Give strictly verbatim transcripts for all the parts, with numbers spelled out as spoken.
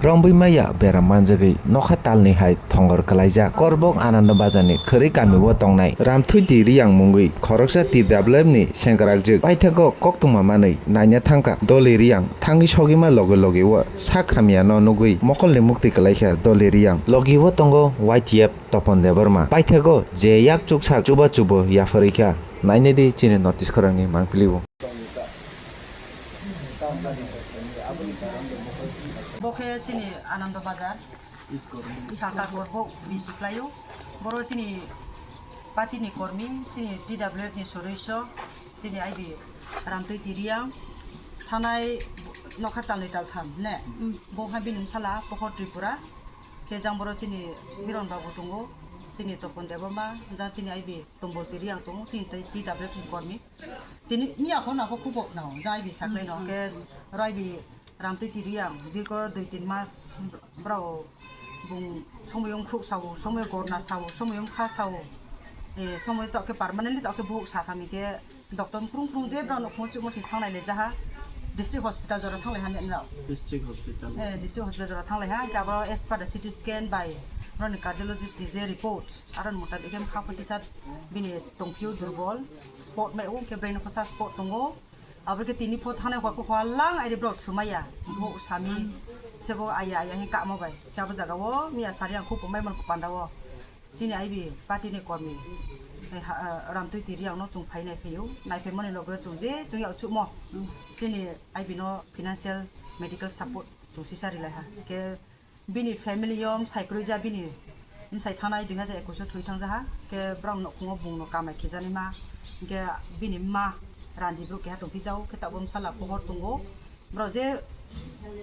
Romwi maya beram manjagwi nokha talni hai thongor kwlaijak Korbok Anando Bazarni khwrwi kamio tongnai Ramthuiti Riyang mungwi khoroksa T W F ni sengkrakjwk paithago koktwma manwi naina thangkha Doli Riyang. Thangwi sogwima loge loge o sak hamyano nugwi mokolni mukti kwlaikha Doli Riyang. Logi o tongo Y T F Topon Debbarma. Paithago je yak chuksak chuba chubo yapharwi kha. Nainadi chini notice khorangni mangpili o. Bo khe chini Anando Bazar, Saka Korbok bisi khlaio. Boro chini party ni kormi, chini T W F ni sodoiso, chini I B Ramtwi Tiriang, thanai nokha talni taltham, ne? Bo hai bini bwsala Pohor Tripura, khe jang boro chini Hiron Babu tongo, chini Topon Debbarma, jang chini I B Tombol Tiriang tongo, chini tei T W F ni kormi. Tini miya hona ko kubo no, jai bi saklai no, ke roi bi Ramtwi Tiriang, dirko dui tin mas brao bung somoi wng khuk sao, somoi gorna sao, somoi wng kha sao. Eh, somoi to ke permanently to ke buhuk sa thami ke doctor prung prung je brao no phone chumo si thanglai le jaha. District hospital jora thanglai ha ne no. District hospital. Eh, district hospital jora thanglai ha, ke abo as per the C T scan by roni cardiologist ni je report. Aron mota bikhe kha phosi sat bini tongphio durbol, spot mai o, hwnkhe brain phosa spot tongo. Abo khe tini pho thanai hor pho hor lang airi brok sumaya. Bo sami sebo aya aya hin kamo bai. Khe abo jaga o miya sari ang khupung mai man panda o. Chini I B party ni kormi. Hai ha, ah, Ramtwi Tiriang no chung phai nai phaiyo. Nai phai mani loge chung je chung yag chumo. Chini I B no financial medical support chung sisa rilai ha. Khe bini family o bwsai kwrwi ja bini bwsai thanai dui hajar ekwis o thwi thang jaha, khe borok nokhungo bung no kamai khejani ma, hwnkhe bini ma randi bwrwi keha tongphi jao, khe tabuk bwsala pohor tongo, borok je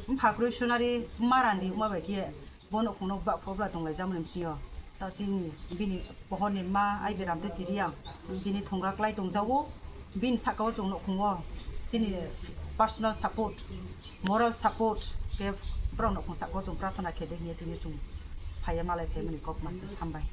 bwpha kwrwi sunari ma randi wngma bai khe bo nokhung no bwbak phobla tonglaijak mani bwsio, ta chini bini pohor ni ma I B Ramtwi Tiriang bini thongga klai tongjago. Bini saka o chwng nukhungo chini personal support, moral support khe borok nukhung saka o chwng prathana khe de hinya tini chwng phaiya malai phaimani kok masa hambai.